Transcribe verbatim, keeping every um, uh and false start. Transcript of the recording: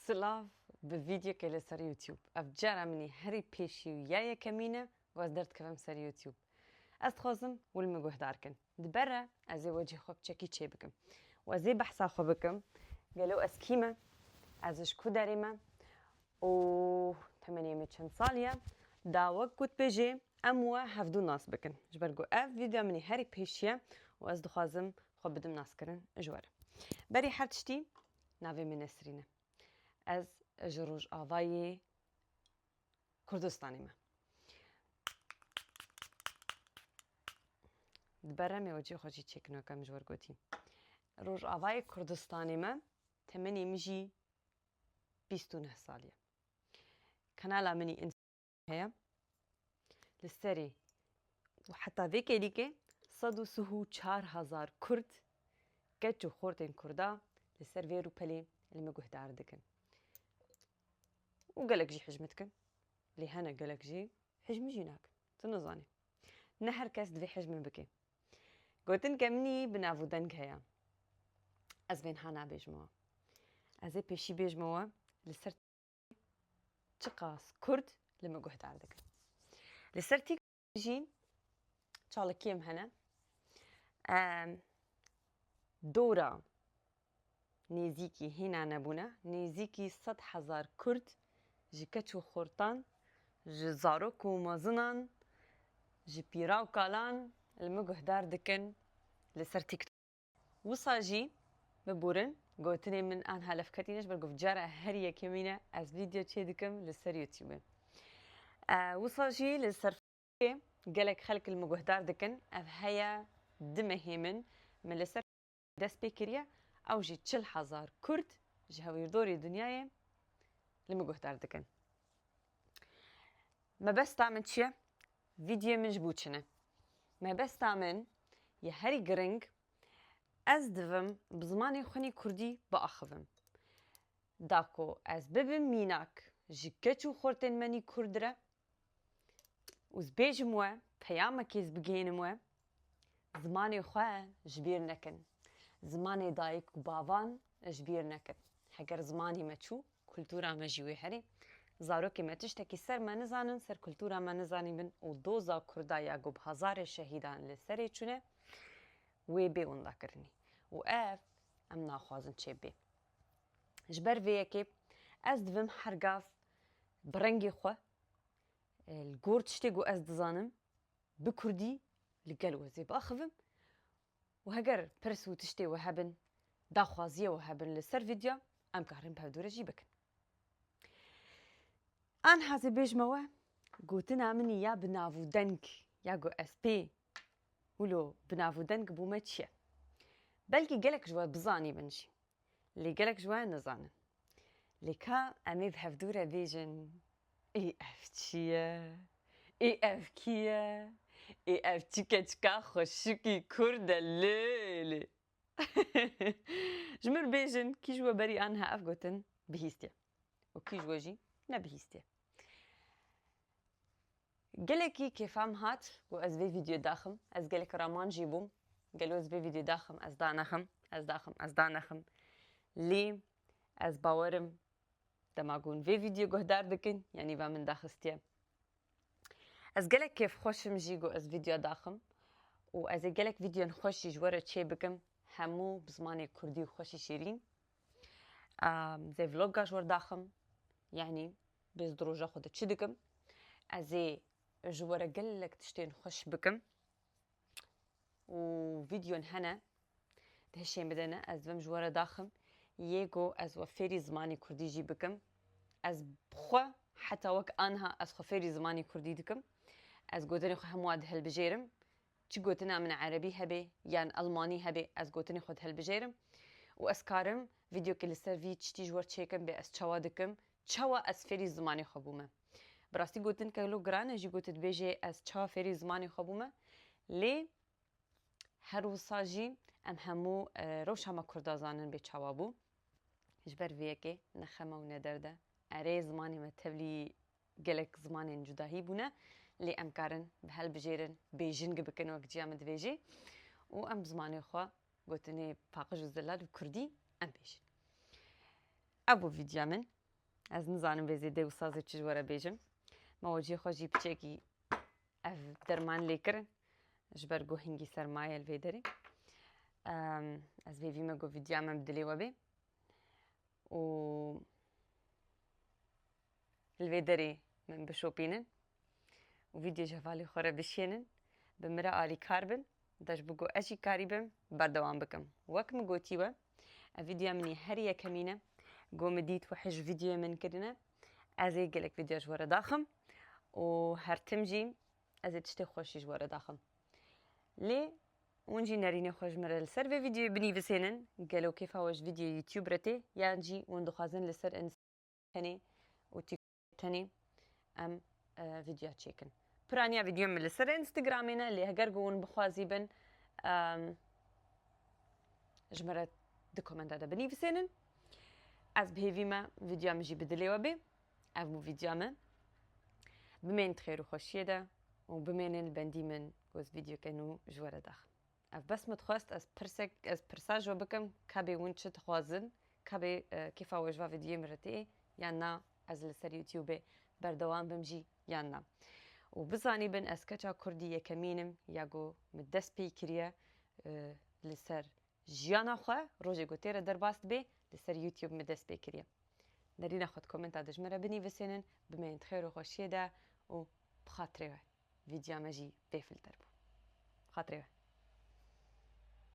Silav bi vîdyokê li ser YouTube. Ev cara min î herî pêşî û ya yekemîn e ku ez derdikevim ser YouTube. Ez dixwazim hûn li min guhdar kin. Di ber re ez ê wecihê xwe bi çekî çêbikim. Û ez ê behsa xwe bikim. Gelo ez kî me? Ez ji ku derê me? Û temenê min çend salî ye? Da wek ku dibêjê, em we hevdû nas bikin. Ji ber ku ev vîdyoya min î herî pêşî ye û ez dixwazim xwe bidim naskirin ji we re. Berî her tiştî navê min Nesrîn e. Ez ji Rojavayê Kurdistanê me. Di ber re em ê wecihê xwe jî çêkin weke min ji we re gotî. Rojavayê Kurdistanê me, temenê min jî bîst û neh salî ye. Kanala min î heye. Li serê û heta vê kêlîkê sed û sih û çar hezar Kurd, keç û xortên Kurda li ser vê rûpelê li min guhdar dikin. Û gelek jî hej min dikin. Lê hene gelek jî hej min jî nakin. Tu nizanî. Ne her kes divê hej min bike. Gotinke min î bi nav û deng heye. Ez vê niha nabêjime we. Ez ê pêşî bêjime we li ser çiqas Kurd li min guhdar dikin. Li ser TikTok jî çalakiyê min hene. Em, dora nêzîkî hîna nebûne. Nêzîkî sed hezar Kurd ji keç û xortan, ji zarok û mezinan, ji pîra û kalan li min guhdar dikin li ser TikTok. Wisa jî biborin, gotinê min anha levketîne, ji ber ku cara herî yekemîn e ez vîdeo çêdikim li ser YouTubeê. E, wisa jî li ser Facebookê gelek xelk li min guhdar dikin. Ev heye du mehê min, min li ser dest pê kiriye. Ew jî çil hezar Kurd ji hewîrdorê dinyayê li min guhdar dikin. Mebesta min çi ye? Vîdyoyê min ji bo çi ne? Mebesta min yê herî giring, ez divim bi zimanê xwe nî kurdî biaxivim. Da ku ez bibim mînak ji keç û xortên me nî kurd re û ez bêjim we, peyamekê ez bigihînim we, zimanê xwe ji bîr nekin. Zimanê dayik û bavan ji bîr nekin. Heger zimanê me çû, kultura me jî wê herî. Zarokê me tiştekî ser me nizanin, ser kultura me nizanîbin û doza Kurda ya ku bi hezarê şehîdan li serê çûne, wê bê windakirinî. Û ev em naxwazin çêbê. Ji ber vê yekê ez divim her gav bi rengê xwe, e, li gor tiştê ku ez dizanim, bi kurdî li gel we zê biaxivim û heger pirs û tiştê we hebin, daxwaziye we hebin li ser vîdyo, em karin bi hevdû re jî bikin. Anha zê bêjime we, gotina min ya bi nav û deng ya ku ez pê wilo bi nav û deng bûme çi ye? Belkî gelek ji we bizanîbin jî. Lê gelek ji we nizanin. Lê ka em ê bi hevdû re bêjin, ê ev çi ye? Ê ev kî ye? Ê ev çi keçika xweşikî kurd e lê lê. Ji min bêjin, kî ji we berî anha ev gotin bihîstiye û kî ji we jî nebihîstiye? Gelekî kêfa min hat ku ez vê vîdyoyê daxim. Ez gelek raman jî bûm. Gelo ez vê vîdyoyê daxim, ez danexim, ez daxim, ez danexim. Lê ez bawerim dema ku hûn vê vîdyoyê guhdar dikin, yanî va min daxistiye. Ez gelek kêfxweş im jî ku ez vîdyoya daxim û ez ê gelek vîdyoyên xweş jî ji we re çê bikim. Hemû bi zimanê kurdî û xweşî şêrîn. Em, zê vloga ji we re daxim. Yanî bêz di roja xwe de çi dikim? Ez ê ji we re gelek tiştên xweş bikim. Û vîdyon hene, di hişê min de ne, ez divim ji we re daxim. Yê ku ez we fêrî zimanê kurdî jî bikim. Ez xwe heta wek anha ez xwe fêrî zimanê kurdî dikim. Ez gotinê xwe hemû dihilbijêrim. Çi gotina min erebî hebe yan elmanî hebe, ez gotinê xwe dihilbijêrim û ez karim vîdyokê li ser vî tiştî ji we çêkim, bê ez çawa dikim, çawa ez fêrî zimanê xwe bûme. Bi rastî gotin kelo giran e jî, ku tu dibêjê ez çawa fêrî zimanê xwe bûme, lê her wisa jî em hemû, e, rewşa me kurda zanin bê çawa bû. Ji ber vê yekê ne xem e û ne derd e. Erê, zimanê me tevlî gelek zimanên cudahî bûne, lê em karin bi helbijêrin, bêjing bikin wek ciya min dibêjê û em bi zimanê xwe gotinê paqij û zelal û kurdî em bêjin. Ev bû vîdyoya min. Ez nizanim vê zêde û sazê çi ji we re bêjim. Ma we cihê xwe jî piçekî ev derman lê kirin. Ji ber ku hingî sermaye li vê derê. Em, ez hêvî me ku vîdyoya me bi dilê we bê. Û li vê derê min bişopînin. Û vîdyoyê ji hevalê xwe re bişênin. Bi min re alîkar bin. De ji bo ku ez jî karîbim berdewam bikim. Wek min gotî we, ev vîdyoya min î herî yekemîn e. Ku min dît we hej vîdyoyê min kirine. Ez ê gelek vîdyoya ji we re daxim. Û her tim jî ez ê tiştê xweş jî ji we re daxim. Lê hûn jî nerînê xwe ji min re li ser vê vîdyoyê binîvisênin. Gelo kêfa we ji vîdyoyê YouTube re tê? Yan jî hûn dixwazin li ser Inst-, tenê û TikTok tenê em, e, vîdyoya çêkin? Piraniya vîdyoya min li ser Instagramê ne, lê heger ku hûn bixwazî bin, em, ji min re di komenta de binîvisênin. Ez bi hêvî me vîdyoya min jî bi dilê we bê. Ev bû vîdyoya min. Bimên di xêr û xweşiyê de û bimênin li bendî min ku ez vîdyoke nû ji we re daxim. Ev bes min dixwest ez pirsek, ez pirsa ji we bikim, ka bê hûn çi dixwazin, ka bê, e, kêfa we ji va vîdyoyê min re tê, yan na ez li ser YouTubeê berdewam bim jî, yan na. Û bizanîbin ez keça kurdî yekemîn im ya ku min dest pê kiriye, e, li ser jiyana xwe, rojê ku tê re derbas dibe, li ser YouTube min dest pê kiriye. Nerîna xwe di komenta de ji min re binîvisênin, bimeyên di xêr û xweşiyê de û bi xatirê we. Vîdyoya me jî vê filter bû. Bi xatirê we.